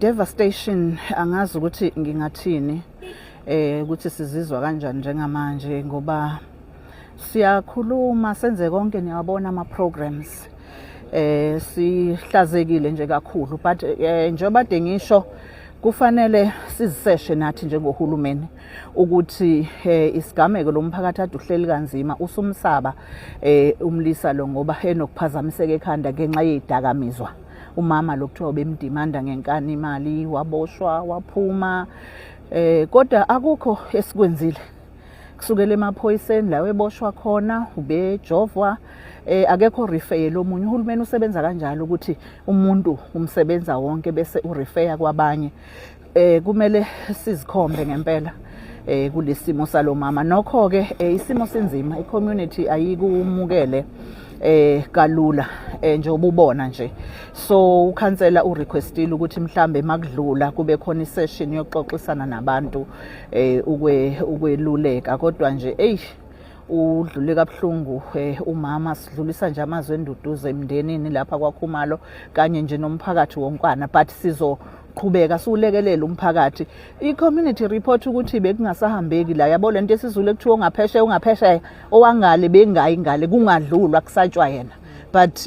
Devastation, angazi ukuthi ngingathini ukuthi sizizwa kanjani njengamanje, ngoba siyakhuluma, senze konke, niyabona ama programs, sihlazekile nje kakhulu. But njengoba de ngisho, kufanele siziseshe nathi njengohulumeni ukuthi isigameko lo mphakathi ade uhleli kanzima, usumsaba umlisa lo ngoba enokuphazamiseka ekhanda ngenxa yezidakamizwa. Umama lo kuthiwa bemdimanda ngenkani imali, waboshwa, waphuma, kodwa akukho esikwenzile kusukela emaphoyiseni la eboshwa khona, ubejovwa, akekho refer omunye. Uhulumeni usebenza kanjalo ukuthi umuntu umsebenza wonke bese urefer kwabanye. Kumele sizikhombe ngempela kulesimo salomama. Nokho ke isimo sinzima, i-community ayikumukele kalula njengoba ubona nje. So ukhansela urequestile ukuthi mhlambe makudlula kube khona isession yokuxoxisana nabantu ukweluleka, kodwa nje ey, udlule kabuhlungu umama. Sidlulisa nje amazwi enduduzo emndenini lapha kwaKhumalo kanye nje nomphakathi wonkana, but sizoqhubeka siwulekelela umphakathi. I-community report ukuthi bekungasahambeki la, yabo lento esizulu ekuthiwa ungaphesheya, ungaphesheya, owangale bengayi ngale, kungadlulwa, kusatshwa yena, but